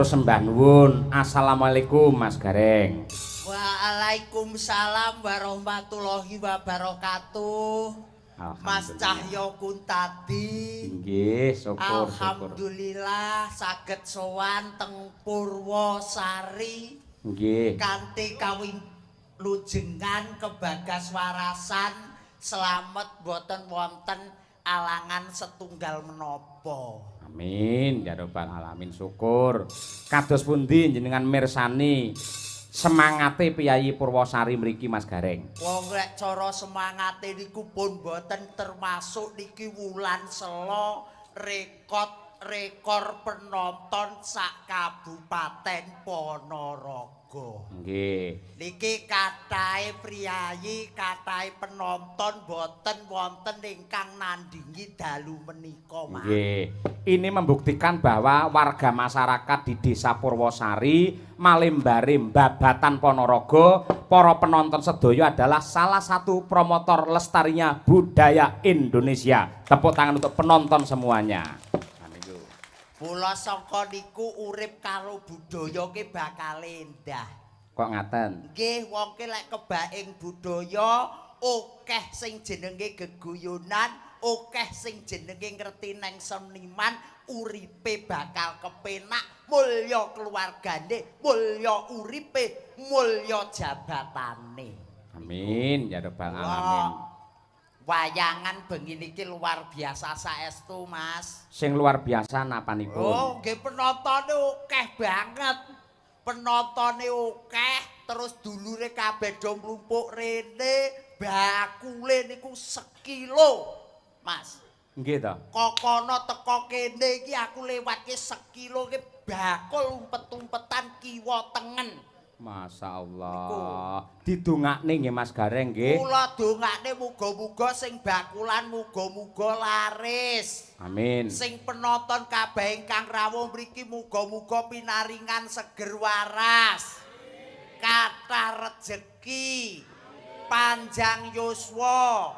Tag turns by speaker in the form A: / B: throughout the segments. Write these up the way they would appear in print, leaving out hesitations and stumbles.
A: Matur sembah nuwun. Assalamualaikum Mas Gareng.
B: Waalaikumsalam warahmatullahi wabarakatuh. Mas Cahyo Kuntadi.
A: Nggih, syukur.
B: Alhamdulillah saged sowan teng Purwosari.
A: Nggih.
B: Kanthi kawilujengan kebagas warasan slamet boten wonten alangan setunggal menapa.
A: Amin ya rabbal alamin, syukur. Kados pundi jenengan mirsani semangate piyayi Purwosari mriki Mas Gareng?
B: Wong lek cara semangate niku pun boten termasuk niki wulan selo rekor penonton sak Kabupaten Ponorogo.
A: Nggih.
B: Niki kathahe priyayi, kathahe penonton boten wonten ingkang nandingi dalu menika, Mas.
A: Nggih. Ini membuktikan bahwa warga masyarakat di Desa Purwosari, Malimbare, Babatan Ponorogo, para penonton sedaya adalah salah satu promotor lestarinya budaya Indonesia. Tepuk tangan untuk penonton semuanya.
B: Mula sangka niku urip karo budaya ki bakal endah.
A: Kok ngaten?
B: Nggih, wong ki lek kebaing budaya akeh sing jenenge geguyonan, akeh sing jenenge ngerti neng seniman, uripe bakal kepenak, mulya keluargane, mulya uripe, mulya jabatane.
A: Amin ya rabbal alamin.
B: Wayangan bengi niki luar biasa saestu, Mas.
A: Sing luar biasa napanipun?
B: Oh, nggih penontone akeh banget. Penontone akeh, terus dulure kabeh do mlumpuk rene, bakule niku sekilo, Mas.
A: Nggih to.
B: Kokono teko kene iki aku lewatke sekilo ki bakul umpet-umpetan kiwa tengen.
A: Masya Allah. Didongakne nggih Mas Gareng nggih.
B: Kula dongakne muga-muga sing bakulan muga-muga laris.
A: Amin.
B: Sing penonton kabeh ingkang rawuh mriki muga-muga pinaringan seger waras. Kathah rejeki, panjang yuswa.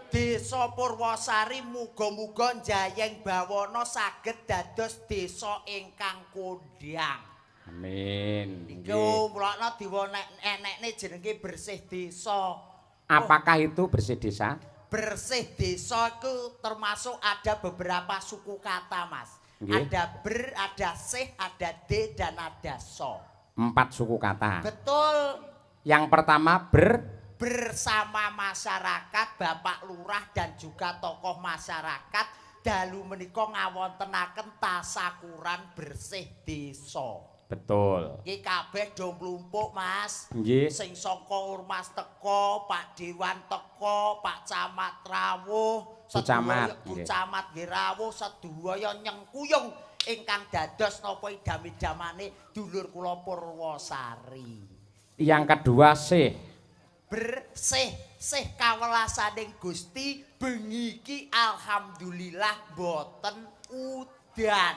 B: Desa Purwosari muga-muga njayeng bawana saged dados desa ingkang kondhang.
A: Amin.
B: Iku mulakno diwonekne jenenge bersih desa.
A: Apakah itu bersih desa?
B: Bersih desa itu termasuk ada beberapa suku kata, Mas.
A: Nggih.
B: Ada ber, ada sih, ada d, dan ada so.
A: 4 suku kata.
B: Betul.
A: Yang pertama ber,
B: bersama masyarakat, Bapak Lurah dan juga tokoh masyarakat dalu menika ngawontenaken tasakuran bersih desa.
A: Betul.
B: Iki kabeh do mlumpuk, Mas.
A: Nggih.
B: Sing saka ormas teko, Pak Dewan teko, Pak Camat rawuh,
A: Bu Camat,
B: Bu Camat nggih rawuh, sedaya nyengkuyung ingkang dados napa idam-idamane dulur kula Purwosari.
A: Yang kedua sih
B: bersih, sih kawelasaning Gusti bengi iki alhamdulillah boten udan.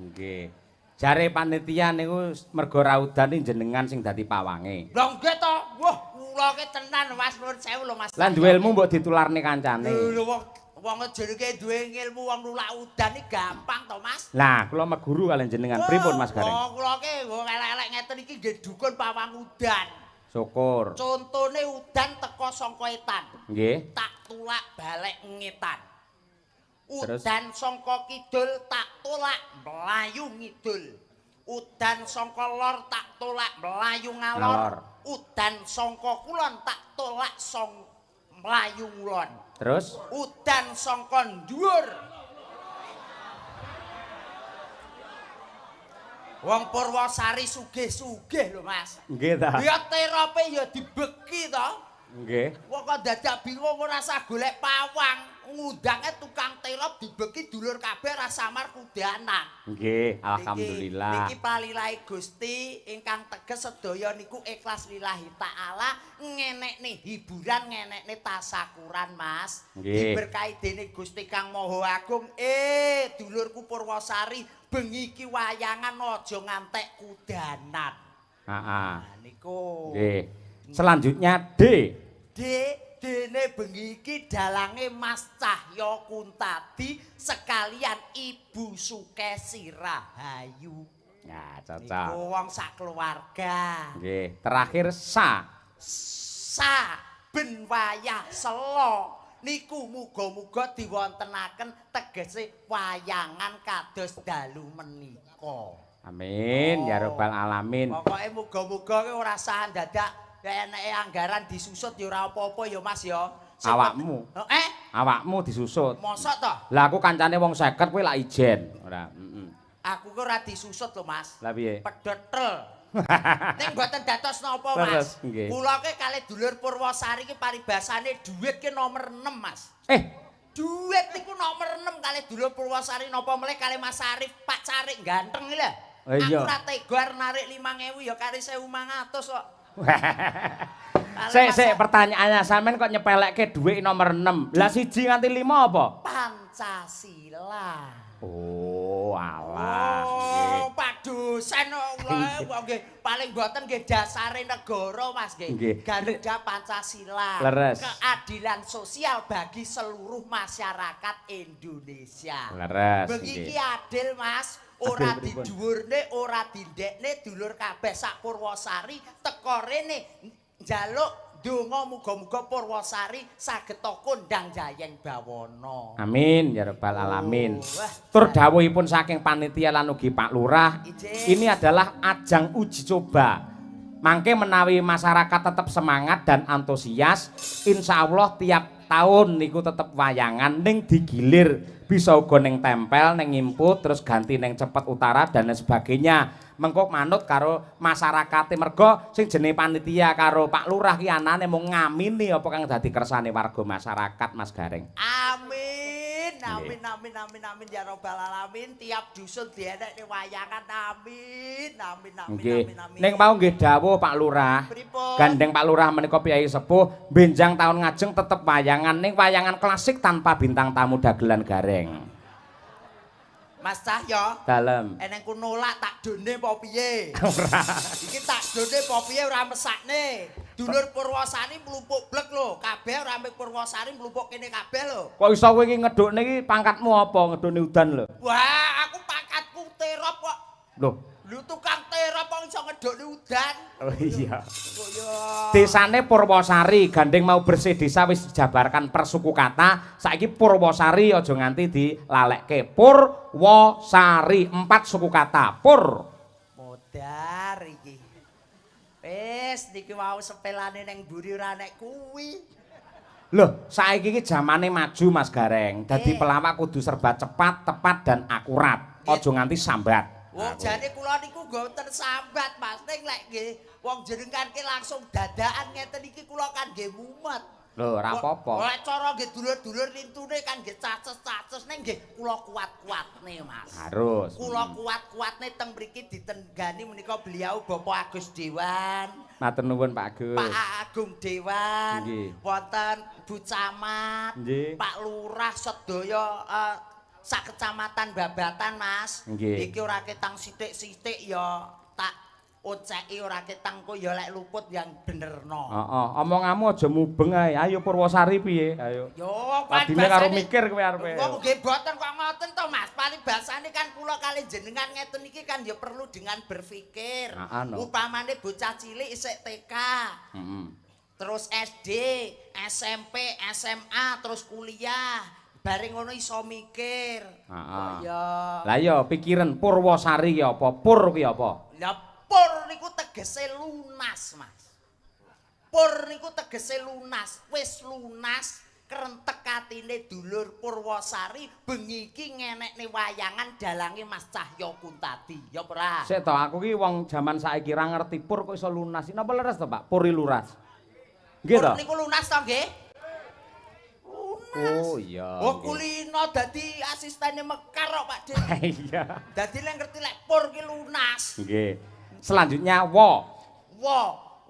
A: Nggih. Jare panitia niku mergo ra udan jenengan sing dadi pawange.
B: Lha nggih to. Wah, kula ki tenan Mas, nuwun sewu lho Mas.
A: Lah duwe ilmu mbok ditularne kancane.
B: Lho wong jenenge duwe ilmu wong nulak udan iki gampang to, Mas.
A: Lah, kula meguru kalian jenengan. Pripun Mas Gareng?
B: Oh, kula ki wong elek-elek ngeten iki nggih dukun pawang udan.
A: Syukur.
B: Contone udan teko saka etan.
A: Nggih.
B: Tak tulak balek ngetan. Udan saka kidul tak tolak mlayu ngidul. Udan saka lor tak tolak mlayu ngalor. Udan saka kulon tak tolak song mlayu ngulon.
A: Terus
B: udan saka dhuwur. Wong Purwosari sugih-sugih lho, Mas.
A: Nggih ta.
B: Ya terope ya dibeki to.
A: Nggih.
B: Wong kok dadak bingung ora usah golek pawang. Ngundange tukang terop dibeki dulur kabeh ra samar kudanan.
A: Nggih, alhamdulillah.
B: Niki palilahe Gusti ingkang teges sedaya niku ikhlas lillahi taala, ngenekne hiburan, ngenekne tasakuran, Mas. Diberkahi dening Gusti Kang Maha Agung. Dulurku Purwosari, bengi iki wayangan aja ngantek kudanan.
A: Heeh.
B: Nah, niku.
A: Nggih. Selanjutnya D.
B: D Dene bengi iki dalange Mas Cahya Kuntadi sekalian Ibu Sukesi Rahayu.
A: Ya, cocok.
B: Niku wong sak keluarga.
A: Nggih, terakhir sa.
B: Sa ben wayah sela niku muga-muga diwontenaken tegese wayangan kados dalu menika.
A: Amin ya rabbal alamin.
B: Pokoke muga-muga ki ora sah dadak eneke anggaran disusut ya ora apa-apa ya Mas ya.
A: Awakmu.
B: Awakmu
A: disusut.
B: Mosok to?
A: Lah aku kancane wong 50 kowe lak ijen. Ora, heeh.
B: Aku ki ora disusut lho Mas.
A: Lah piye?
B: Pedhetel. Ning mboten dados napa Mas. Kula ki kalih dulur Purwosari ki paribasane dhuwit ki nomor 6 Mas. Dhuwit niku nomor 6 kalih dulur Purwosari napa melih kalih Mas Arif Pak Carik ganteng iki lho. Aku ora tega arep narik 5000 ya kari 1500 kok.
A: Sik sik pertanyaannya sampean kok nyepelekke dhuwit nomor 6. Lah 1 nganti 5 apa?
B: Pancasila.
A: Oh, alah.
B: Oh, Pak dosen kok nggih paling mboten nggih dasare negara Mas nggih. Garuda Pancasila.
A: Leres.
B: Keadilan sosial bagi seluruh masyarakat Indonesia.
A: Leres.
B: Bengi iki adil Mas. Ora didhuwurne, ora dindekne dulur kabeh sak Purwosari teko rene njaluk donga muga-muga Purwosari saged kondang jayeng bawana.
A: Amin ya rabbal alamin. Tur dawuhipun saking panitia lan ugi Pak Lurah, ini adalah ajang uji coba. Mangke menawi masyarakat tetap semangat dan antusias, insya Allah tiap tahun niku tetep wayangan ning digilir, bisa uga ning tempel, ning input, terus ganti ning cepet utara dan lain sebagainya. Mengko manut karo masyarakate mergo sing jenenge panitia karo Pak Lurah ki anane mung ngamini apa kang dadi kersane warga masyarakat Mas Gareng.
B: Amin. Amin amin amin amin ya rabbal alamin. Tiap dusun dienekne wayangan. Amin amin amin amin amin.
A: Ning mau nggih dawuh Pak Lurah.
B: Pripun?
A: Gandeng Pak Lurah menika piyai sepuh benjang tahun ngajeng tetep wayangan ning wayangan klasik tanpa bintang tamu dagelan Gareng.
B: Mas Cahyo,
A: dalem.
B: Eneng ku nolak tak done apa piye?
A: Ora.
B: Iki tak done apa piye ora mesakne. Dulur Purwosari mlumpuk blek lho, kabeh ora mung Purwosari mlumpuk kene kabeh lho.
A: Kok iso kowe iki ngedukne iki pangkatmu apa ngedukne udan lho?
B: Wah, aku pangkatku terop kok.
A: Lho,
B: lho tukang terop kok iso ngedukne udan.
A: Oh iya.
B: Kok ya.
A: Desane Purwosari, gandeng mau bersih desa wis dijabarkan per suku kata. Saiki Purwosari aja nganti dilalekke. Purwosari 4 suku kata. Pur.
B: Modar iki. Wis niki wau sepelane nang mburi ora nek kuwi.
A: Loh, saiki iki jamane maju Mas Gareng. Dadi pelawak kudu serba cepat, tepat dan akurat. Aja nganti sambat.
B: Wong jane kula niku mboten sambat Mas, ning lek nggih wong jenengan ki langsung dadakan ngeten iki kula kan nggih mumet.
A: Lho, ora apa-apa.
B: Lek cara nggih dulur-dulur lintune kan nggih caces-caces ning nggih kula kuat-kuatne Mas.
A: Harus.
B: Kula kuat-kuatne teng mriki ditenggani menika beliau Bapak Agus Dewan.
A: Matur nuwun Pak Agus.
B: Pak Agung Dewan, wonten Bu Camat, Pak Lurah sedaya sak kecamatan Babatan Mas. Iki ora ketang sithik-sithik ya tak oceki ora ketang kok ya lek luput yang benerno.
A: Heeh, omonganmu aja mubeng ae. Ayo Purwosari piye? Ayo.
B: Yo,
A: padine karo mikir kowe arepe.
B: Kok nggih mboten kok ngoten to Mas. Paribasane kan kula kali jenengan ngeten iki kan ya perlu dengan berpikir. Upamane bocah cilik isih TK.
A: Heeh.
B: Terus SD, SMP, SMA, terus kuliah. Bareng ngono iso mikir.
A: Heeh. Lah iya pikiran Purwosari ki apa? Pur ki apa?
B: Lah pur niku tegese lunas, Mas. Pur niku tegese lunas, wis lunas krentek atine dulur Purwosari bengi iki ngenekne wayangan dalange Mas Cahya Kuntadi. Ya ora?
A: Sik to, aku ki wong jaman saiki ra ngerti pur kok iso lunas. Napa leres to, Pak? Puri luras. Nggih to?
B: Pur niku lunas to nggih?
A: Oh iya.
B: Oh kulino dadi asistene Mekar kok Pak Dik.
A: Iya.
B: Dadi lek ngerti lek pur ki lunas.
A: Nggih. Selanjutnya wo.
B: Wo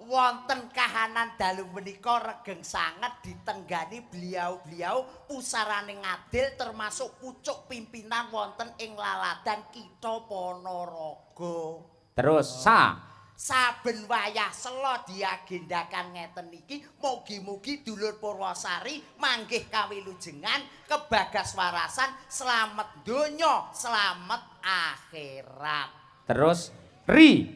B: wonten kahanan dalu menika regeng sanget ditenggani beliau-beliau pusarane ngadil termasuk pucuk pimpinan wonten ing laladan Kitha Ponorogo.
A: Terus sa.
B: Saben wayah sela diagendakan ngeten iki, mugi-mugi dulur Purwosari manggih kawilujengan, kebagas warasan, slamet donya, slamet akhirat.
A: Terus ri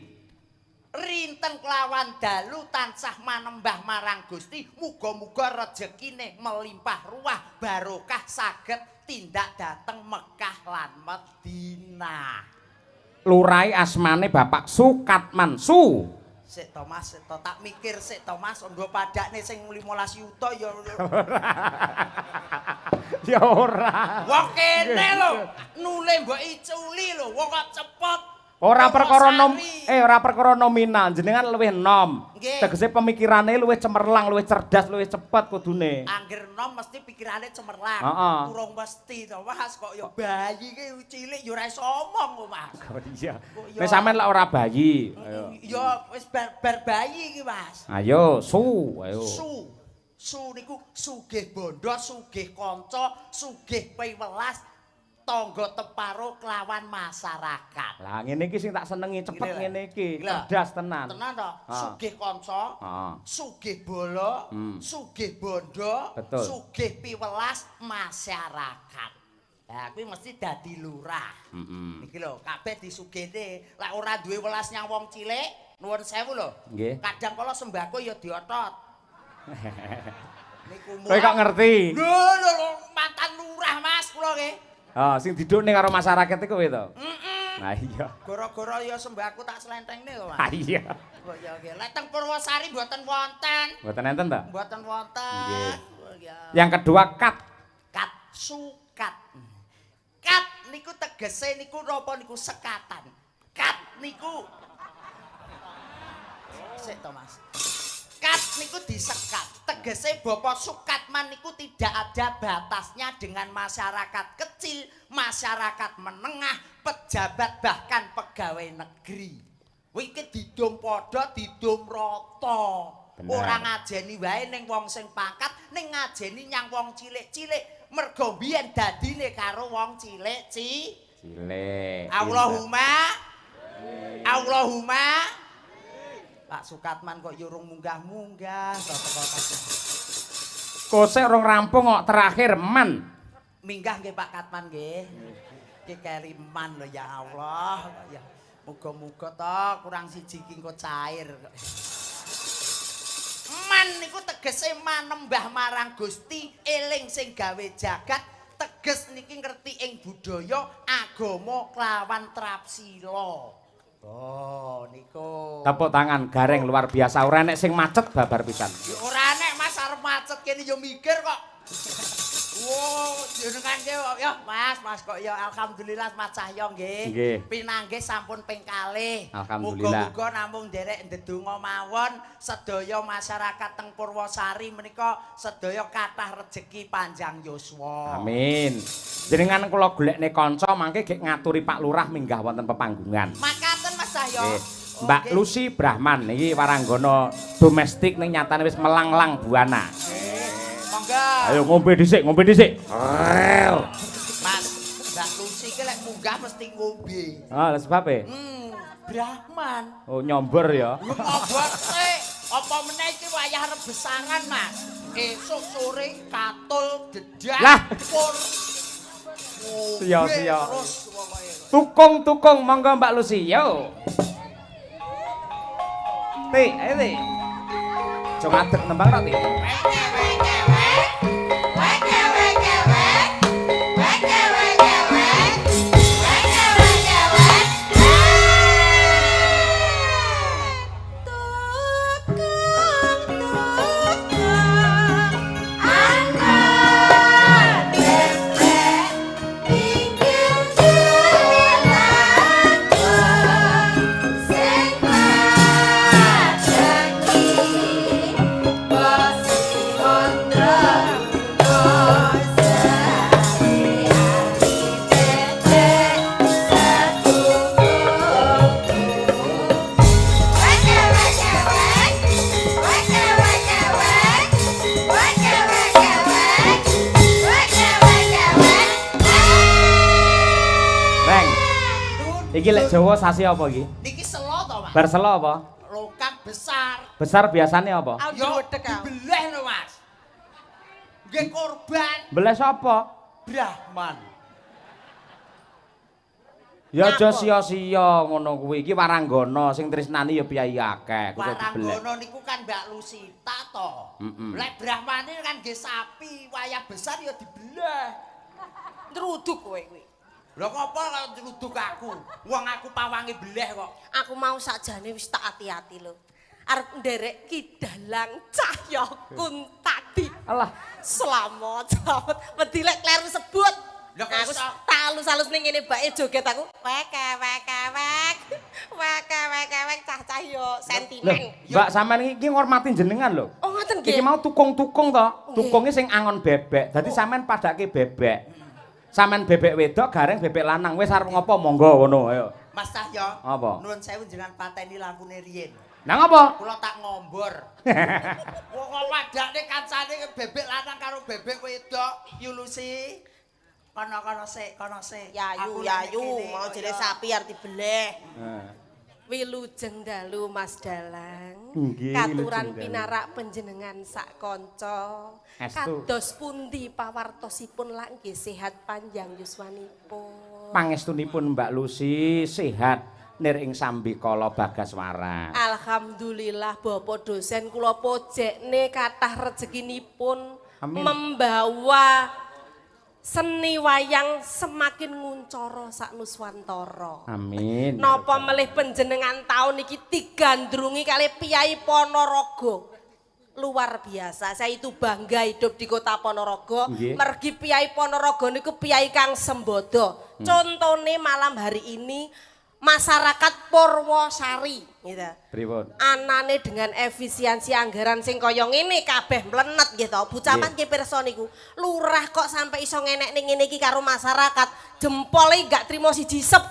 B: rinten kelawan dalu tansah manembah marang Gusti, muga-muga rejekine melimpah ruah, barokah saged tindak dateng Mekah lan Madinah.
A: Lurai asmane Bapak Sukatman Su.
B: Sik to Mas, sik to tak mikir sik to Mas, nggo padakne sing 15 yuta ya.
A: Ya ora.
B: Wong kene lho, nule mbok iculi lho, wong kok cepet.
A: Ora perkara ora perkara nominal, jenengan luwih enom. Tegese pemikirane luwih cemerlang, luwih cerdas, luwih cepet kudune.
B: Angger enom mesti pikirane cemerlang. Urung mesti to Mas, kok ya bayi ki cilik ya ora iso omong kok Mas.
A: Oh iya. Nek sampean lek ora bayi.
B: Ayo. Ya wis bar bayi ki Mas.
A: Ayo, su, ayo.
B: Su. Su niku sugih bondo, sugih kanca, sugih piwelas. Tangga teparo kelawan masyarakat.
A: Lah ngene iki sing tak senengi, cepet ngene iki, cerdas tenan.
B: Tenan to? Sugih kanca, sugih bala, sugih bondo, sugih piwelas masyarakat. Lah kuwi mesti dadi lurah. Iki lho, kabeh disugihne. Lek ora duwe welas nyang wong cilik, nuwun sewu lho. Kadang kala sembako ya diotot. Niku
A: kowe kok ngerti?
B: Lho lho, mantan lurah Mas kula nggih.
A: Oh, sing didukne karo masyarakat iku kowe to?
B: Heeh.
A: Nah iya.
B: Gara-gara ya sembako tak slentengne kok, Mas.
A: Ha iya.
B: Kok ya nggih. Lek teng Purwosari mboten wonten.
A: Mboten enten to?
B: Mboten wonten.
A: Nggih. Yang kedua kat.
B: Kat sukat. Kat niku tegese niku napa niku sekatan. Kat niku sik to, Mas. Kat niku disekat. Tegese Bapak Sukatman niku tidak ada batasnya dengan masyarakat kecil, masyarakat menengah, pejabat bahkan pegawai negeri. Kuwi iki didum padha, didum rata. Ora ngajeni wae ning wong sing pangkat, ning ngajeni nyang wong cilik-cilik. Mergo mbiyen dadine karo wong cilik cilik. Allahumma Allahumma. Pak Sukatman kok yo rung munggah-munggah teko-teko.
A: Kosek rong rampung kok terakhir man.
B: Minggah nggih Pak Katman nggih. Iki keri man lho ya Allah. Ya muga-muga to kurang siji iki engko cair. Man niku tegese manembah marang Gusti, eling sing gawe jagat, teges niki ngerti ing budaya, agama kelawan trapsila. Oh, niku.
A: Tepuk tangan gareng luar biasa. Ora enek sing macet babar pisan.
B: Ya ora enek Mas, arep macet kene ya mikir kok. Wow, jenengan ki ya Mas, Mas kok ya alhamdulillah Mas Cahyo nggih. Pinanggih sampun ping kalih.
A: Alhamdulillah.
B: Muga-muga namung nderek ndedonga mawon sedaya masyarakat teng Purwosari menika sedaya kathah rejeki panjang yuswa.
A: Amin. Jenengan kula golekne kanca mangke gek ngaturi Pak Lurah minggah wonten pepanggungan.
B: Makaten Mas Cahyo.
A: Mbak Lucy Brahman niki waranggana domestik ning nyatane wis melanglang buana.
B: Monggo.
A: Ayo ngombe dhisik, ngombe dhisik.
B: Mas, Mbak Lucy ki lek munggah mesti ngombe.
A: Ah, lha sebabe?
B: Brahman.
A: Oh, nyombor ya.
B: Nyombor sik. Apa meneh iki wayah rebesangan, Mas. Esuk sore katul dedak pur.
A: Siya-siya. Tukung-tukung monggo Mbak Lucy, yo. Ti, ayo Ti. Aja ngadeg nembang ra Ti. Iki lek Jawa sasi apa iki?
B: Niki selo to, Mas?
A: Bar selo apa?
B: Longkang besar.
A: Besar biasane apa?
B: Yo dibeleh lho, Mas. Nggih korban.
A: Beleh sapa?
B: Brahman.
A: Ya aja sia-sia ngono kuwi. Iki waranggana sing tresnani ya piyayi akeh. Kudu dibeleh.
B: Waranggana niku kan Mbak Lusita to. Lek Brahmane kan nggih sapi, wayah besar ya dibeleh.
C: Nruduk kowe kuwi.
B: Lho kok apa kok nruduk aku? Wong aku pawange beleh kok.
C: Aku mau sakjane wis tak ati-ati lho. Arep nderek Ki Dalang Cahya Kuntadi.
A: Alah,
C: selamat, selamat. Wedi lek kleru sebut.
B: Lho kok
C: Aku tak alus-alus ning ngene bake joget aku. Wek wek wek. Wek wek wek cah-cah yo sentimen.
A: Mbak sampean iki ngormati jenengan lho.
C: Oh ngoten nggih.
A: Iki mau tukung-tukung to. Tukunge sing angon bebek. Dadi sampean padake bebek. Sampean bebek wedok, Gareng bebek lanang. Wis arep ngopo monggo ngono ayo.
B: Mas Cahya.
A: Apa?
B: Nuwun sewu jenengan pateni lampune riyin.
A: Lah ngopo?
B: Kula tak ngombor. Wong kok padakne kancane bebek lanang karo bebek wedok, Yulusi. Kono-kono sik, kono sik.
C: Yayu, yayu, mau jere sapi arep dibeleh. Wilujeng dalu Mas Dalang. Katuran pinarak panjenengan sak kanca. Kados pundi pawartosipun lak nggih sehat panjang yuswanipun.
A: Pangestunipun Mbak Lusi sehat nir ing sambikala Bagaswara.
C: Alhamdulillah Bapak dosen kula pojekne kathah rezekinipun. Amin. Membawa seni wayang semakin nguncoro sak nuswantara.
A: Amin.
C: Napa melih panjenengan taun iki digandrungi kali Piyai Ponorogo. Luar biasa. Saya itu bangga hidup di kota Ponorogo. Mergi Piyai Ponorogo niku piyai kang sembodo. Contone malam hari ini masyarakat Purwosari gitu.
A: Pripun?
C: Anane dengan efisiensi anggaran sing kaya ngene kabeh mlenet nggih to. Bu Camat nggih pirsa niku. Lurah kok sampai iso ngenekne ngene iki karo masyarakat, jempole gak trimo siji 10.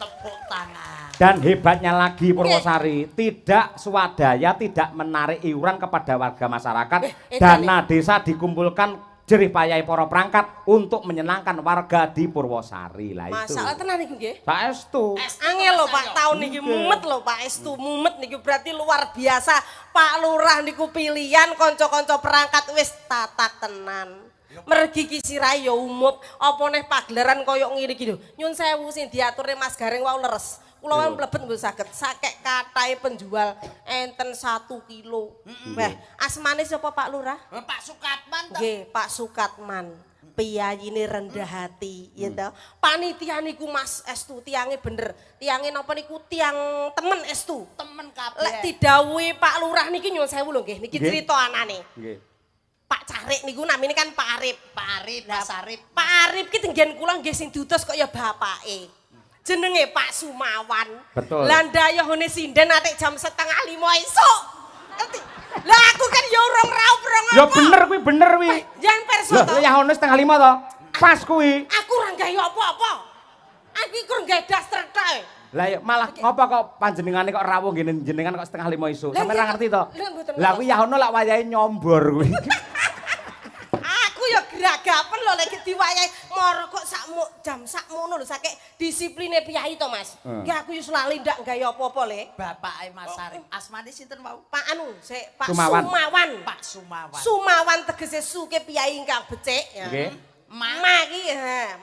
B: Tepuk tangan.
A: Dan hebatnya lagi Purwosari, tidak swadaya, tidak menarik iuran kepada warga masyarakat. Dana desa dikumpulkan jerih payahe para perangkat untuk menyenangkan warga di Purwosari. Lah itu.
C: Masalah tenan niku nggih.
A: Saestu.
C: Angel lho Pak, taun niki mumet lho Pak, estu mumet niku berarti luar biasa. Pak Lurah niku pilihan kanca-kanca perangkat wis tatak tenan. Mergi ki sirahe ya umup, apa neh pagelaran koyo ngene iki lho. Nyun sewu sing diaturne Mas Gareng wau leres. Kula wau mlebet mboten saged. Sakek kathahe penjual enten 1 kilo. Wah, asmane sapa Pak Lurah?
B: Pak Sukatman to.
C: Nggih, Pak Sukatman. Piyayine rendah hati, ya to. Panitia niku Mas estu tiange bener. Tiange napa niku tiang temen estu.
B: Temen kabeh.
C: Lek didhawuhi Pak Lurah niki nyuwun sewu lho nggih, niki crita anane.
A: Nggih.
C: Pak Carik niku namine kan Pak Arif.
B: Pak Arif, Mas Arif.
C: Pak Arif ki tenggen kula nggih sing diutus kok ya bapake. Jenenge Pak Sumawan.
A: Betul.
C: Lah ndayahone sinden atik jam 4:30 esuk. Ngerti? Lah aku kan ya urung raup rong apa.
A: Ya bener kuwi, bener kuwi.
C: Jan perso to.
A: Lah yahone 4:30 to. Pas kuwi.
C: Aku ora gawe apa-apa. Aku iki kurang gawe daster tok.
A: Lah ya malah ngopo kok panjenengane kok rawuh ngene jenengan kok 4:30 esuk. Sampe ora ngerti to. Lah kuwi yahono lak wayahe nyombor kuwi.
C: Aku ya gragapen lho lek diwayahi moro kok sakmu jam sakmono lho sakek disipline piyai to Mas. Ki aku yo lali ndak gawe apa-apa le.
B: Bapake Mas Arif. Asmane sinten wau?
C: Pak anu, sik Pak Sumawan.
B: Pak Sumawan.
C: Sumawan tegese suke piyai ingkang becik ya.
A: Nggih.
C: Ma iki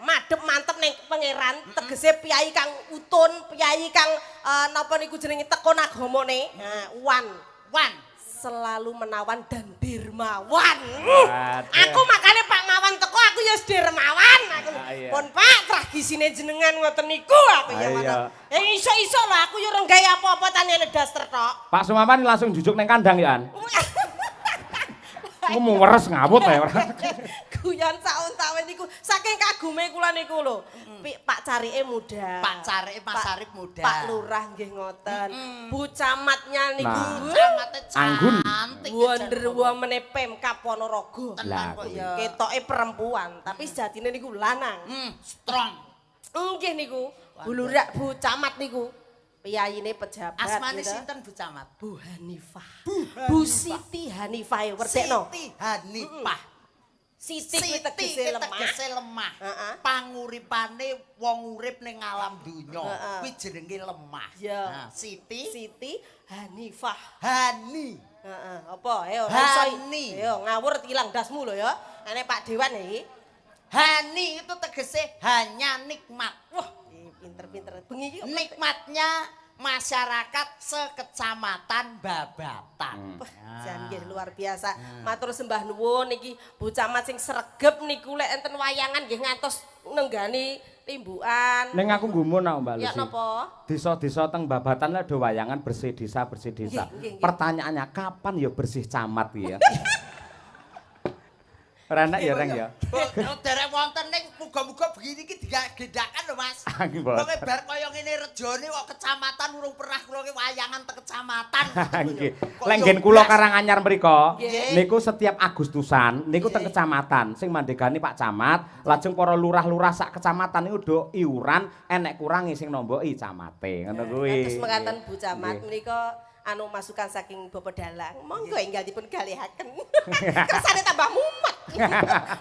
C: madhep mantep ning pangeran tegese piyai kang utun, piyai kang napa niku jenenge tekon agamane. Ha, wan.
B: Wan.
C: Selalu menawan dan dermawan. Aku makane Pak Mawan teko aku ya dermawan aku. Pun Pak tragisine jenengan ngoten niku aku ya ngono. Ya iso-iso lho aku ya ora gawe apa-apa tanyane daster tok.
A: Pak Sumawan langsung jujuk ning kandang ya an. Aku mau weres ngawut ya ora.
C: Guyon saun-sawen niku saking kagume kula niku lho. Pak Carike muda.
B: Pak Carike Mas Arif muda.
C: Pak Lurah nggih ngoten. Bu Camatnya niku
B: camate cantik.
C: Wonder Woman Pemkab Ponorogo.
B: Tenan kok ya.
C: Ketoke perempuan, tapi sejatine niku lanang.
B: Strong.
C: Nggih niku. Bu Lurah Bu Camat niku. Piyayine pejabat.
B: Asmane sinten Bu Camat?
C: Bu Hanifah. Bu Siti Hanifah werdekno.
B: Siti Hanifah.
C: Siti kuwi tegese lemah.
B: Tegese lemah. Panguripane wong urip ning alam donya kuwi jenenge lemah.
C: Nah,
B: Siti
C: Siti Hanifah.
B: Hani.
C: Heeh, apa? Ayo
B: Hani.
C: Ayo ngawur ilang dasmu lho ya. Ane Pak Dewan iki.
B: Hani itu tegese hanya nikmat.
C: Wah, pinter-pinter. Bengi iki
B: nikmatnya masyarakat sekecamatan Babatan.
C: Wah, jan nggih luar biasa. Matur sembah nuwun niki Bu Camat sing sregep niku lek enten wayangan nggih ngantos nenggani timbukan.
A: Ning aku gumun aku Mbak Lucy.
C: Ya napa?
A: Desa-desa teng Babatan lek do wayangan bersih desa, bersih desa.
C: Nggih, nggih.
A: Pertanyaannya kapan ya bersih camat iki ya? Ora enak ya Reng ya.
B: Derek wonten ning muga-muga begini iki digendakan lho Mas.
A: Nggih.
B: Wong bar kaya ngene rejone kok kecamatan urung pernah kula ki wayangan teng kecamatan.
A: Nggih. Lek nggen kula Karanganyar mriko
B: Nggih.
A: niku setiap Agustusan niku teng kecamatan sing mandegani Pak Camat, lajeng para lurah-lurah sak kecamatan niku do iuran enek kurangi sing nomboki camate. Ngono kuwi.
C: Kados mekaten Bu Camat menika anu masukan saking Bapak Dalang. Monggo enggal dipun galihaken. Kersane tambah mumet.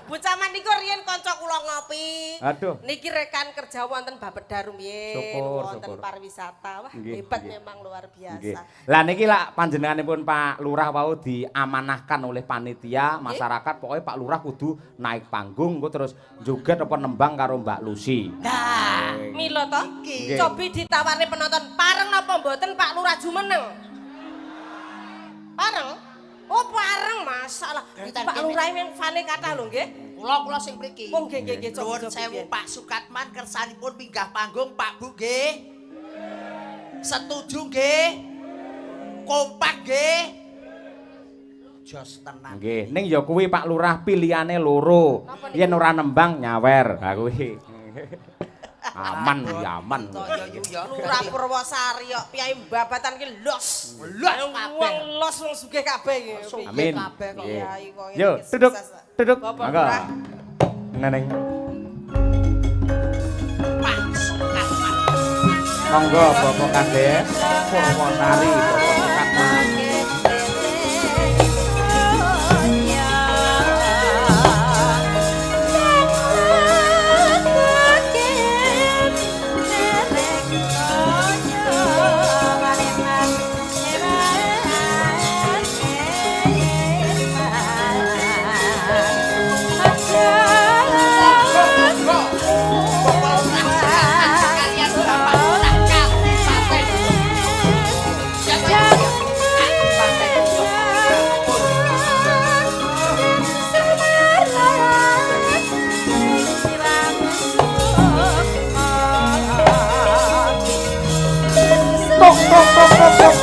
C: Bu Camat niku riyen kanca kula ngopi.
A: Aduh.
C: Niki rekan kerja wonten Bapeda rumiyin,
A: Syukur,
C: wonten
A: syukur.
C: pariwisata. Wah,
A: Nggih,
C: hebat
A: nggih.
C: memang luar biasa.
A: Nggih. Lah niki lak panjenenganipun Pak Lurah wau diamanahkan oleh panitia masyarakat pokoknya Pak Lurah kudu naik panggung engko terus joget apa nembang karo Mbak Lucy.
B: Nah,
C: Mila to,
B: Iki.
C: cobi ditawari penonton pareng napa mboten Pak Lurah jumeneng? Pareng? Oh, pareng masalah. Pak Lurah yang fane kathah lho nggih.
B: Kula sing mriki.
C: Wong nggih nggih nggih cobi
B: Nuwun sewu Pak Sukatman kersanipun minggah panggung Pak Bu nggih. Setuju nggih? Kompak nggih? Jos tenan.
A: Nggih, ning ya kuwi Pak Lurah pilihane loro.
C: Napa niku?
A: Yen ora nembang nyawer. Ha kuwi. Aman ya aman.
C: Lurah Purwosari kok piyai Babatan ki los.
B: Los kabeh.
C: Wong los wong sugih kabeh iki.
A: Amin.
B: Kabeh kok.
A: Nggih.
C: Piyai kok ngene
A: Yo,
C: iki
A: duduk,
C: sukses.
A: duduk.
C: Bapak
A: Monggo.
C: Lurah.
A: Neneng.
B: Pak Sukatman.
A: Monggo Bapak Kades Purwosari, Bapak Sukatman.
B: Monggo. Bapak Lurah Sukatman sekalian Bapak Lurah Kabupaten. Kabupaten.
A: Tok tok tok tok tok.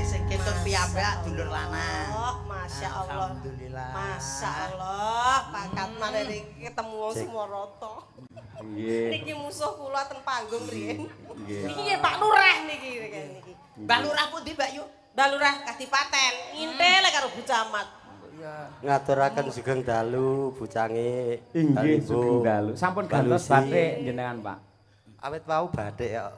B: Sing ketut piyambak dulur lanang.
C: Oh, Masya Allah.
B: Alhamdulillah.
C: Masya Allah, Pak Katman ini ketemu wong Sumoroto.
A: Nggih.
C: Niki musuh kula ten panggung riyen.
A: Nggih.
C: Niki nggih Pak Lurah niki niki.
B: Mbak Lurah pundi Mbak Yu?
C: Mbak Lurah Kadipaten, ngintil karo Bu Camat.
D: Ngaturaken sugeng dalu bucange.
A: Inggih
D: Ibu.
A: sugeng dalu. Sampun
D: Mbak
A: gantos
D: Lucy.
A: batik jenengan, Pak.
D: Awit wau batik ya.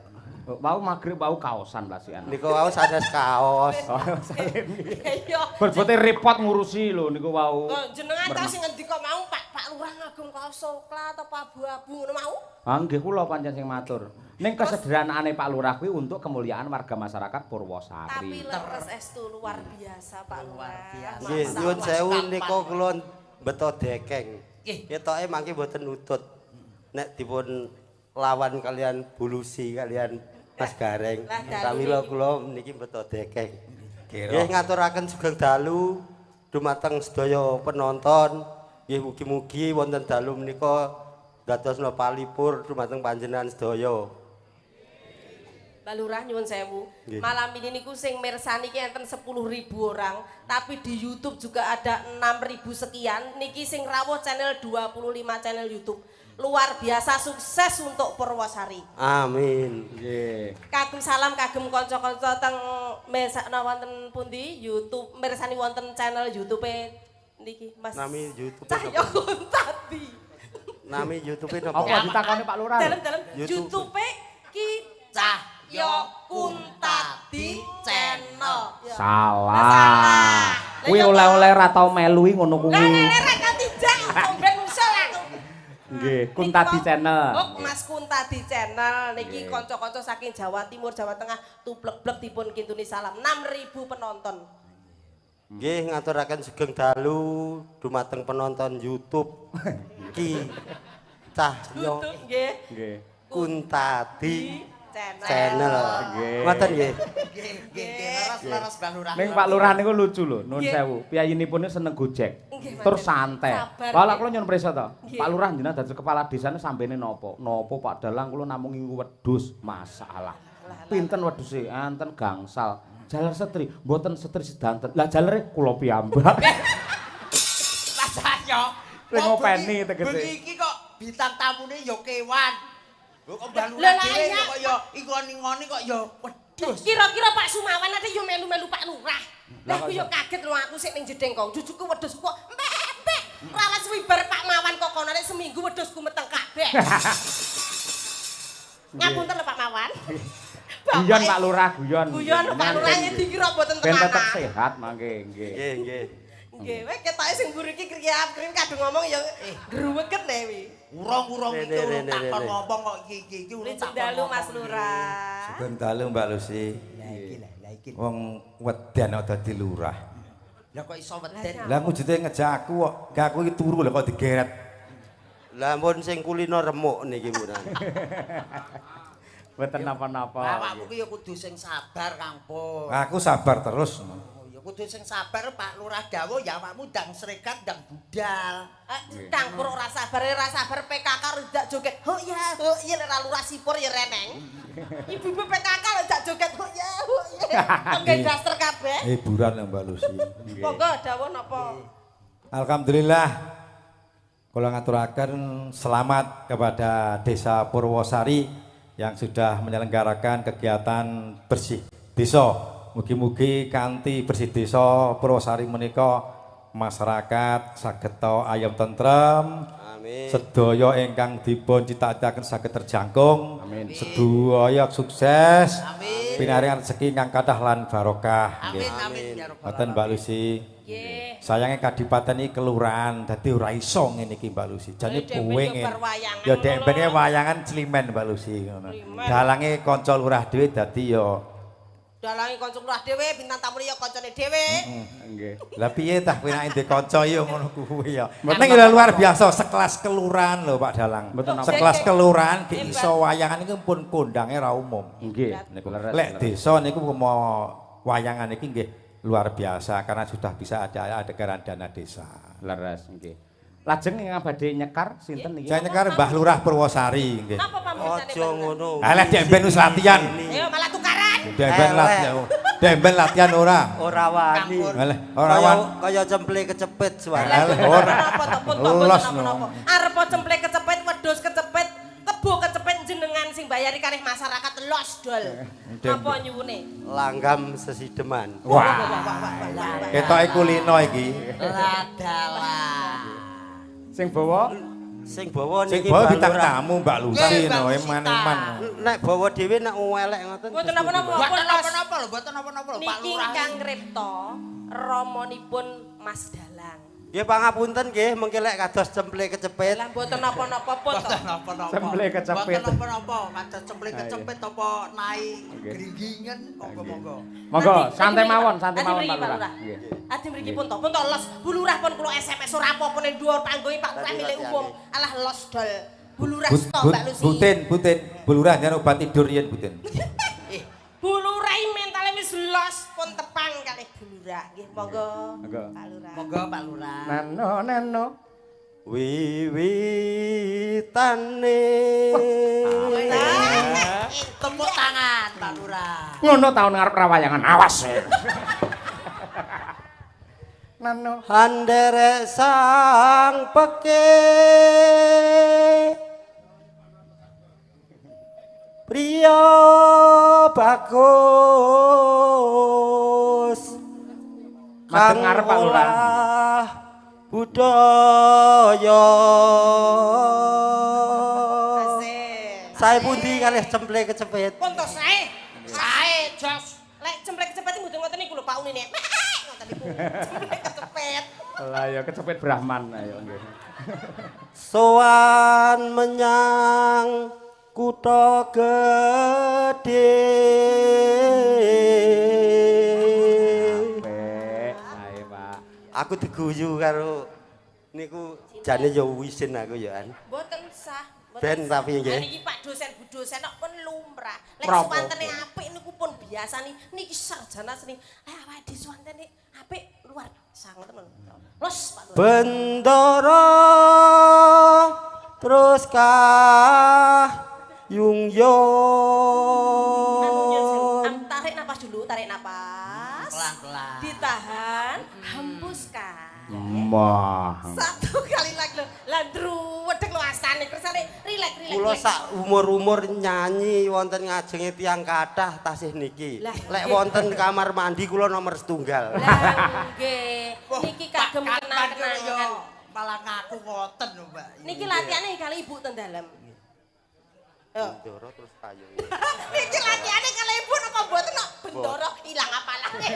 A: Oh, wau magrib wau kaosan plasikan.
D: Niku wau sanes kaos.
A: Oh, salim.
C: Iya.
A: Berbote repot ngurusi lho niku wau.
C: Oh, jenengan ta sing ngendika mau Pak Pak Lurah ngagem kaos coklat apa abu-abu ngono mau?
A: Ah nggih kula pancen sing matur. Ning kesederhanaane Pak Lurah kuwi untuk kemuliaan warga masyarakat
C: Tapi
A: Purwosari.
C: leres estu luar biasa Pak
B: Luar
C: Lurah.
B: biasa.
D: Nggih,
C: Masya
D: nyuwun
C: Allah.
D: sewu nika kula beto dekeng.
B: Nggih.
D: Ketoke mangke mboten nutut. Nek dipun lawan kalian Bulusi kalian Mas Gareng.
C: Lah, dalu
D: Pramila
C: niki.
D: kula niki beto dekeng. Nggih ngaturaken sugeng dalu dumateng sedaya penonton. Nggih mugi-mugi wonten dalu menika dadosna palipur dumateng panjenengan sedaya.
C: Mbak Lurah nyuwun sewu.
D: Nggih.
C: Malam ini niku sing mirsani ki enten 10.000 orang, tapi di YouTube juga ada 6.000 sekian. Niki sing rawuh channel 25 channel YouTube. Luar biasa sukses untuk Purwosari.
D: Amin.
A: Nggih.
C: Kagem salam kagem kanca-kanca teng mirsakna wonten pundi YouTube, mirsani wonten channel YouTube niki Mas.
D: Nami YouTube
C: Cahyo Kuntadi.
D: Nami YouTube-e napa?
A: Apa ditakoni Pak Lurah?
C: Dalem-dalem YouTube-e Ki Cahyo Kuntadi Channel.
A: Salah. Kuwi oleh-oleh ra tau melu ngono kuwi.
C: Lah lele ra katijak ben usul aku.
A: Nggih, Kuntadi Channel.
C: Oh, Mas Kuntadi Channel niki kanca-kanca saking Jawa Timur, Jawa Tengah tublek-blek dipun kintuni salam 6.000 penonton.
D: Nggih, ngaturaken sugeng dalu dumateng penonton YouTube Ki Cahyo
C: nggih.
D: Kuntadi Channel. Ngoten nggih.
B: Nggih, nggih, leres-leres Mbah Lurah.
A: Ning Pak Lurah niku lucu lho, nuwun sewu. Piyayinipun seneng Gojek. Terus santai. Lah kula nyuwun prisa to. Pak Lurah jenengan dadi kepala desane sambene napa? Napa Pak Dalang kula namung ngingu wedhus. Masalah. Pinten wedhuse? Enten gangsal. Jaler setri, mboten setri sedanten. Lah jalere kula piyambak.
B: Mas Cahyo.
A: Sing ngopeni tegese.
B: Bengi iki kok bintang tamune ya kewan. Kok Mbah Lurah dhewe kok ya ingoni-ngoni kok ya wedhus.
C: Kira-kira Pak Sumawan ate ya melu-melu Pak Lurah. Lah aku ya kaget lho aku sik ning jedeng kok. Jujuku wedhusku kok mbek-mbek. Ora suwi bar Pak Mawan kok kono nek seminggu wedhusku meteng kabeh. Ngapunten lho Pak Mawan.
A: Guyon Pak Lurah, guyon.
C: Guyon Pak Lurah dikira mboten tenanan.
A: Ben tetep sehat mangke nggih.
D: Nggih, nggih.
C: Nggih, weh ketoke sing mburi iki kriap-kriap kadung ngomong ya gruwegen e wi.
B: Urung-urung iki urung takon ngomong kok iki urung takon.
C: Dalu Mas Lurah.
E: Sugeng dalu Mbak Lucy.
B: Lah iki lah iki.
E: Wong weden kok dadi lurah.
B: Lah kok iso weden?
E: Lah wujude ngejak aku kok, gak aku iki turu lho kok digeret.
D: Lah ampun sing kulino remuk niki murah.
A: Mboten napa-napa.
B: Awakmu ki ya kudu sing sabar Kang Pur.
E: Aku sabar terus.
B: Ya kudu sing sabar Pak Lurah dawuh ya awakmu ndang srekat ndang budal.
C: Kang Pur ora sabar, ora sabar PKK ndak joget. Ho ya, ho ya ora lurah sipur ya reneng. Ibu-ibu PKK lho ndak joget ho ya, ho ya. Nggih daster kabeh.
E: Hiburan lho Mbak Lucy.
C: Monggo dawuh napa?
E: Alhamdulillah kula ngaturaken selamat kepada Desa Purwosari yang sudah menyelenggarakan kegiatan bersih desa. Mugi-mugi kanthi bersih desa Purwosari menika masyarakat saged ayem tentrem. Amin. Sedaya ingkang dipun cita-citaken saged terjangkung.
A: Amin.
E: Sedaya sukses.
B: Amin.
E: Pinaringan rezeki ingkang kathah lan barokah.
B: Amin amin ya rabbal alamin.
E: Ngoten Mbak Lucy.
C: Nggih.
E: Sayange kadipaten iki kelurahan dadi ora iso ngene iki Mbak Lucy. Jane pengen. Ya dek ben wayangan climen Mbak Lucy ngono. Dalange kanca lurah dhewe dadi ya
C: dalange kanca lurah dhewe, bintang tamune ya kancane dhewe.
A: Nggih.
E: Lah piye tah kowe nek ndek kanca ya ngono kuwi ya. Ning luar biasa sekelas kelurahan lho Pak Dalang. Sekelas kelurahan ki iso wayangan iki pun kondange ra umum.
A: Nggih.
E: Lek desa niku mau wayangan iki nggih luar biasa karena sudah bisa ada anggaran dana desa.
A: Leres nggih. Lajeng ingkang badhe nyekar sinten niki?
E: Saya nyekar Mbah Lurah Purwosari nggih.
C: Napa pamritane?
D: Aja ngono.
E: Alah dek ben wis latihan.
C: Ayo malah tukaran.
E: Dek ben latihan. Dek ben latihan ora.
D: Ora wani.
E: Alah ora wani.
D: Kaya cemple kecepit suara.
E: Ora.
C: Napa arep cemple kecepit, wedhus kecepit, kebo kecepit jenengan sing bayari kalih masyarakat los dol. Napa nyuwune?
D: Langgam sesideman.
E: Wah. Ketoke kulino iki.
B: Ladalah.
A: Sing bawa
D: sing bawa niki
E: sing bawa bintang tamu Mbak Lucy no eman-eman.
D: Nek bawa dhewe nek elek ngoten.
C: Mboten napa-napa.
B: Mboten napa-napa lho, mboten napa-napa lho Pak
C: Lurah. Niki ingkang ngripta ramanipun Mas Dalang.
D: Nggih pangapunten nggih mengke lek kados cemple kecepit.
C: Lah mboten napa-napa pun to.
B: Mboten napa-napa.
A: Cemple kecepit.
B: Mboten napa-napa, kados cemple kecepit apa naik gringgingen monggo-monggo.
A: Monggo santai mawon, santai mawon Pak Lurah.
C: Nggih. Adi mriki pun to, pun to los. Bu Lurah pun kula SMS ora apa-apa ning dhuwur panggonge Pak Lurah milik umum. Alah los dol. Bu Lurah sto Mbak Lucy.
E: Butin, butin. Bu Lurah nyen obat tidur yen butin.
C: Bu Lurah mentale wis los pun tepang kalih Bu Lurah. Nggih monggo Pak Lurah.
B: Monggo Pak Lurah.
A: Nano nano
D: wiwitane.
B: Tepuk tangan Pak Lurah.
A: Ngono taun ngarep rawayangan awas. Nano
D: handerek sang peke priya bagus
A: madhep ngarep Pak Lurah.
D: budaya.
C: Asik.
D: Sae pundi kalih cemple kecepit.
C: Pun to sae.
B: Sae jos.
C: Lek cemple kecepet mboten ngoten niku lho Pak Unine. Ngoten niku. Cemple kecepet.
A: Lah ya kecepet Brahman ayo nggih.
D: Sowan menyang kutha gedhe.
A: Apik, sae Pak.
D: Aku diguyu karo niku jane ya wisin aku ya an.
C: Mboten sah.
D: Ben tapi nggih.
C: Niki Pak dosen Bu dosen kok pun lumrah. Lek suwantene apik niku pun biasa nih. Niki sarjana seni. Awake dhewe suwantene apik luar biasa ngoten lho. Los Pak Lurah.
D: Bendara terus kah yung yon.
C: Tarik napas dulu, tarik napas.
B: Pelan-pelan.
C: Ditahan, hembuskan.
A: Wah.
C: Satu kali lagi lho. Lah ndruwedeg lho astane kersane rilek rilek.
D: Kula sak umur-umur nyanyi wonten ngajenge tiyang kathah tasih niki. Lek wonten kamar mandi kula nomor setunggal.
C: Lah nggih. Niki kagem kenang-kenangan.
B: Malah ngaku ngoten lho, Mbak.
C: Niki latihane kali ibu ten dalem.
D: Bendoro terus payung.
C: Niki latihane kali ibu napa mboten kok bendoro ilang apalane.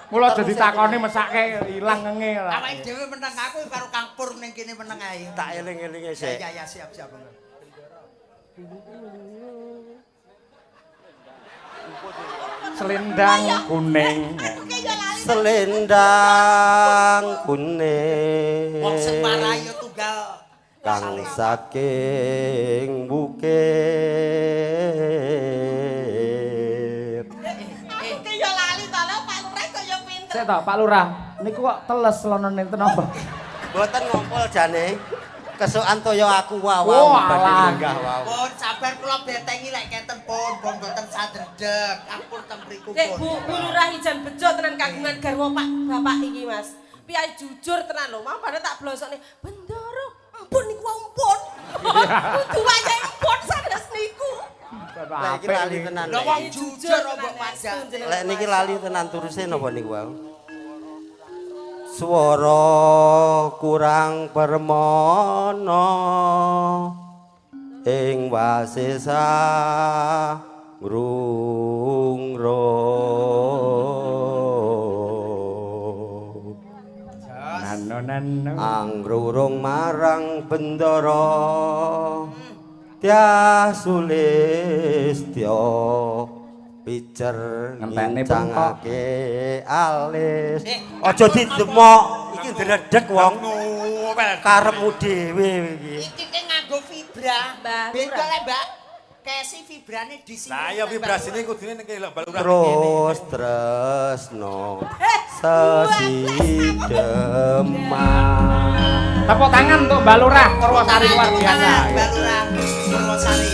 A: Mula aja ditakoni mesake ilang ngenge lah.
B: Awake dhewe meneng aku karo Kang Pur ning kene meneng ae.
D: Tak eling-elinge sik.
B: Ya ya siap siap.
A: Selendang kuning.
D: Selendang kuning.
B: Wong sing marai tunggal
D: kang saking bukit.
C: Aku ki yo lali to lho Pak Lurah kok yo pinter.
A: Sik to Pak Lurah, niku kok teles lono nenten apa?
D: Mboten ngompol jane. Kesukan toya aku wau badhe lenggah wau.
B: Pun sabar kula betengi lek kenten pun pun mboten sadredeg. Ampun teng mriku pun.
C: Nek Bu Lurah ijan bejo tenan kagungan garwa Pak Bapak iki Mas. Piye jujur tenan lho, mau padha tak blosokne bendoro. Ampun niku ampun. Kudu wayahe ampun sanes niku.
D: Lek iki lali tenan.
B: Lho wong jujur kok wajah.
D: Lek niki lali tenan turuse napa niku wau? Swara kurang permana ing wasesa ngrungrung.
A: Nano
D: angrurung marang bendara Dyah Sulistya picer ngincangake alis. Aja didemok, iki ndredeg wong. Karepmu dhewe iki.
B: Iki ki nganggo fibra. Beda lek Mbak. Kesi vibrane di sini.
E: Lah ya vibrasine kudune ning kene lho Mbak Lurah.
D: Terus tresno sesideman.
A: Tepuk tangan untuk Mbak Lurah Purwosari luar biasa.
B: Mbak Lurah Purwosari.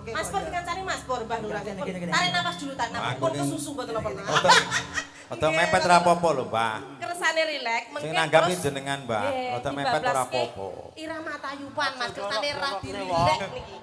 C: Mas Pur dikancani Mas Pur Mbah Lurah. Tarik napas dulu, tarik napas. Pun kesusu mboten napa-napa.
E: Rada mepet ora apa-apa lho, Mbah.
C: Kersane rileks,
E: mengke sing nanggapi jenengan, Mbah. Rada mepet ora apa-apa.
C: Irama tayupan Mas, kersane ra dirileks niki.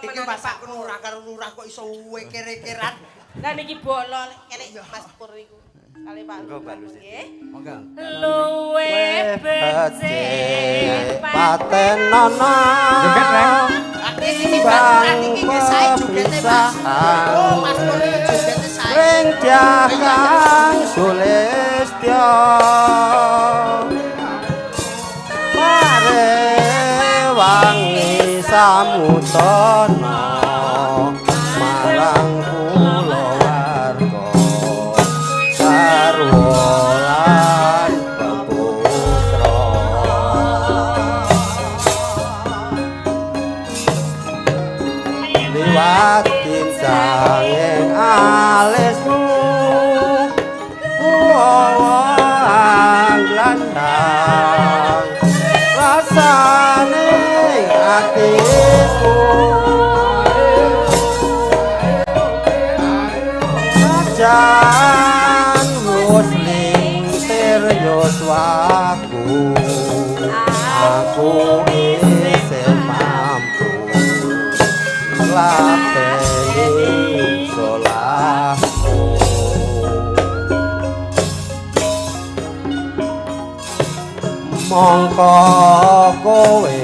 B: Iki Bapak lurah karo lurah kok iso kere-keran.
C: Lah niki bolo kene Mas Pur niku. Kali Pak Lurah nggih.
B: Monggo.
C: Luwe becik
D: patenono.
A: Joget, Reng.
B: Iki Mbak Lurah niki nggih sae jogete Mas. Oh, Mas Pur iki jogete sae.
D: Ring Dyah Kang Sulistya parewangi samutana marang kulawarga garwa lan peputra. Liwat kincanging alismu kuwang landang rasane ati. Aku aku isih mampu ngladeni salahmu. Mongko kowe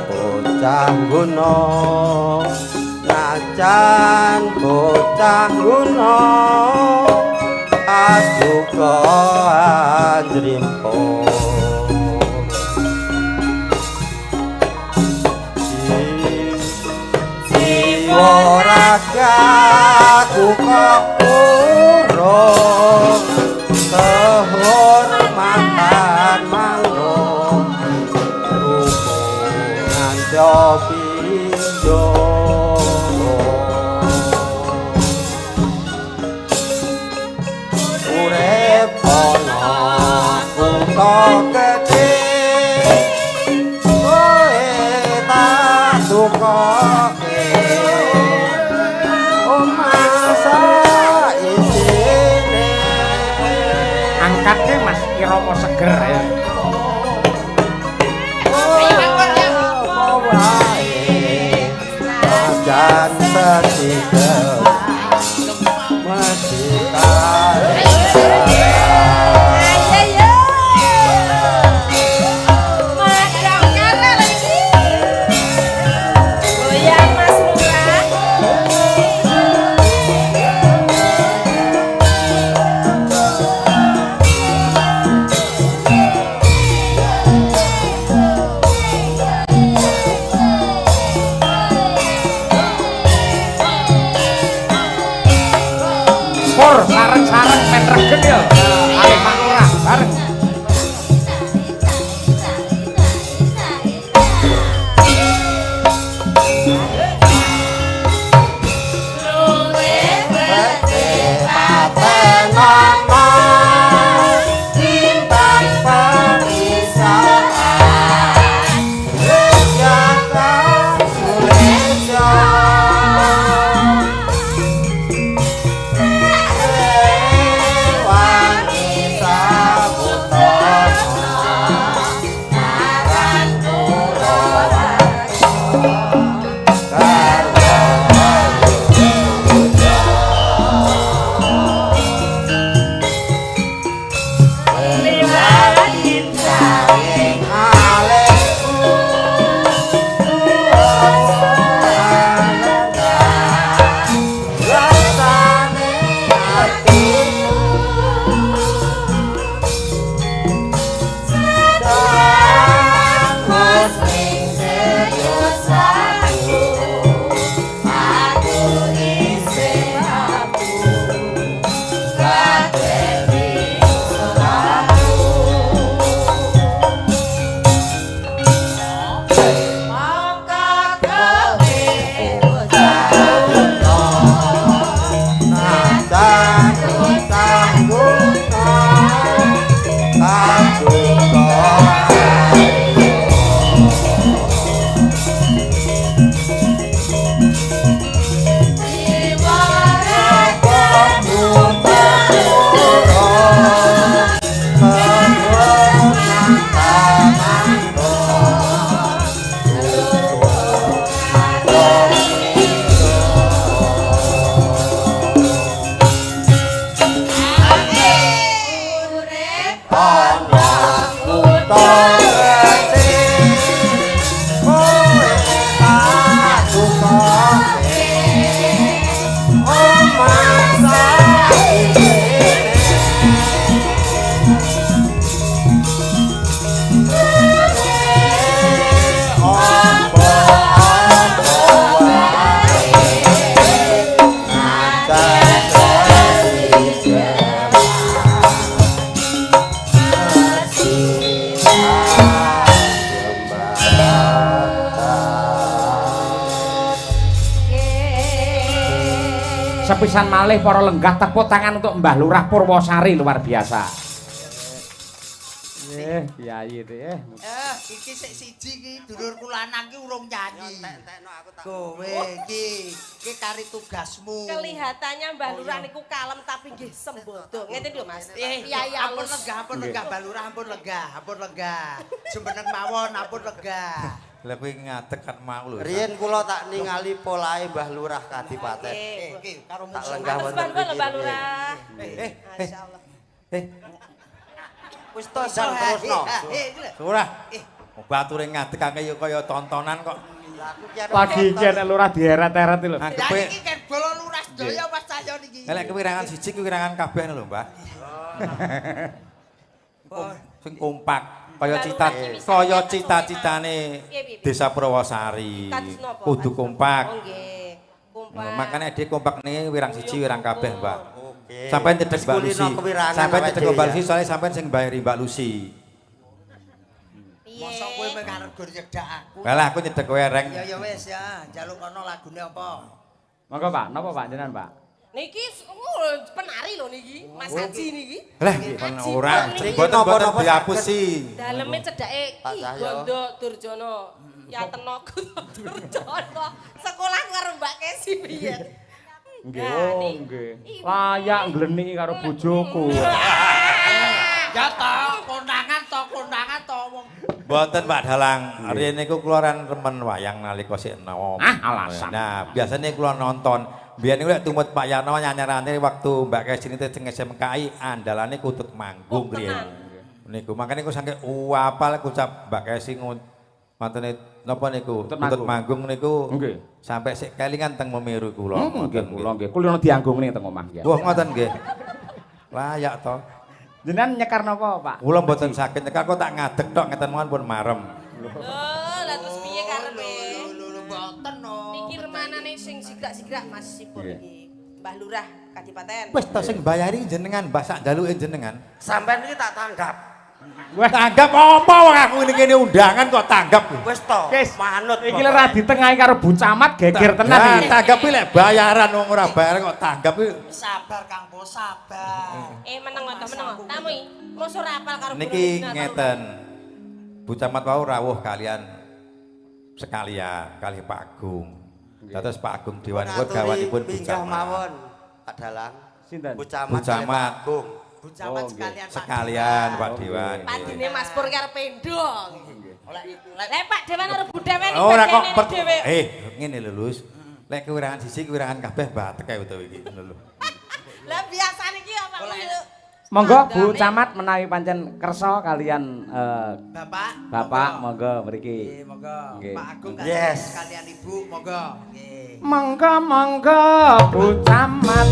D: bocah guna, najan bocah guna, aduka anjrimpo. Jiwa ragaku kok urung kehormatan mangrung rupungan pindho. Urip ana kutha gedhe, kowe tak tukoke omah saisine.
A: Angkatke Mas Irama seger ya.
D: Jan sesikel mesti tarik.
A: Sareng-sareng men regeng ya. Ayo Pak Lurah bareng. Sepisan malih para lenggah tepuk tangan untuk Mbah Lurah Purwosari luar biasa. Nggih, Kyai.
B: Iki sik siji iki dulurku lanang iki urung nyanyi. Kowe iki iki kari tugasmu.
C: Kelihatannya Mbah Lurah niku kalem tapi nggih sembodo. Ngeten lho Mas.
B: Piyayi ampun lenggah Mbah Lurah ampun lenggah, ampun lenggah. Jumeneng mawon ampun lenggah.
E: Lah kowe ngadeg kan mau lho.
D: Riyen kula tak ningali polahe Mbah Lurah Kadipaten.
B: Iki karo
D: Tak lenggah wonten
C: mriki. Mbah Lurah. Masyaallah.
D: Wis to jan terusno.
E: Lurah. Bature ngadeg akeh ya kaya tontonan kok.
A: Lagi iki nek lurah dieret-eret iki lho.
B: Lah iki kan bala lurah sedaya Mas Cahyo niki.
E: Lek kewirangan siji kewirangan kabeh lho, Mbah. Sing kompak. Kaya kaya cita-citane Desa Purwosari kudu kompak.
C: Oh nggih, kompak.
E: Makane dhek kompak niki wirang siji wirang kabeh, Mbak. Sampeyan cedhek Mbak Lucy. Sampeyan cedhek Mbak Lucy soalnya sampeyan sing mbayari Mbak Lucy.
B: Mosok kowe mek arep gur nyedak aku.
E: Lah aku nyedek kowe reng.
B: Ya ya wis ya, njaluk kono lagune apa?
A: Monggo Pak, napa Pak jenengan Pak?
C: Niki penari lho niki, Mas Haji niki.
E: Lah ora, mboten dihapusi.
C: Daleme cedhake Ki Gondo Durjono. Ya Tenogo Durjono. Sekolah karo Mbak Kesi biyen.
A: Nggih, nggih. Layak ngleniki karo bojoku.
B: Ya ta, kondangan to wong.
E: Mboten Pak Dalang, riyen niku kula remen wayang nalika sik enom.
A: Ah, alasan.
E: Nah, biasane kula nonton. Biyen niku lek tumut Pak Yarno nyanyarane waktu Mbak Kesi niku teng SMKI andalane kutut manggung riyen. Niku makane ku saking apal kucap Mbak Kesi mantene napa niku kutut manggung niku sampai sik kelingan teng Memeru kula.
A: Nggih kula nggih. Kula dianggungne teng omah nggih.
E: Wah ngoten nggih. Layak to.
A: Jenengan nyekar napa Pak?
E: Kula mboten saged nyekar kok tak ngadeg tok ngeten mawon pun marem.
C: Lho, lah terus piye karepe?
B: Lho mboten no.
C: Niki remanane sing sigrak-sigrak Mas sipun iki. Mbah Lurah Kadipaten.
E: Wis to sing mbayari jenengan, Mbah sak jaluke jenengan.
D: Sampeyan iki tak tanggap.
E: Wah, tanggap apa wong aku ngene kene undangan kok tanggap.
D: Wis to, manut.
A: Iki lho ra ditengahi karo Bu Camat geger tenan iki.
E: Tanggap iki lek bayaran wong ora bayaran kok tanggap iki.
B: Sabar Kang Pos, sabar.
C: Meneng to, meneng. Tamu iki mosok ora apal karo
E: niki ngeten. Bu Camat wau rawuh kalian sekalian kalih Pak Agung. Dados Pak Agung Dewan niku gawanipun Bu Camat.
D: Mawon Pak Dalang.
A: Sinten?
D: Bu Camat. Agung.
B: Bu Camat sekalian Pak
E: sekalian Pak Dewan.
C: Padine Mas Pur karo pendong. Lek Pak Dewan karo Bu Dewan iki
E: ora kok
C: dhewe.
E: Ngene lho Lus. Lek kewirangan siji kewirangan kabeh batek kae utawa iki lho.
C: Lah biasane iki apa
A: Monggo Bu Camat menawi pancen kersa kalian
B: Bapak.
A: Bapak monggo mriki.
B: Nggih, monggo. Pak Agung kalian Ibu monggo. Nggih.
A: Monggo monggo Bu Camat.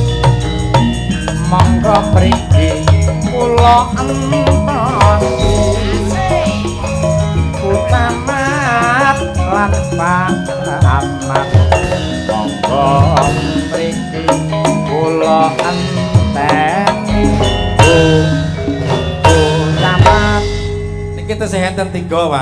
A: Monggo mriki kula entosi. Bu Camat lan Pak Camat. Monggo mriki kula enteni. Bu Camat
E: niki tesih enten 3 Pak.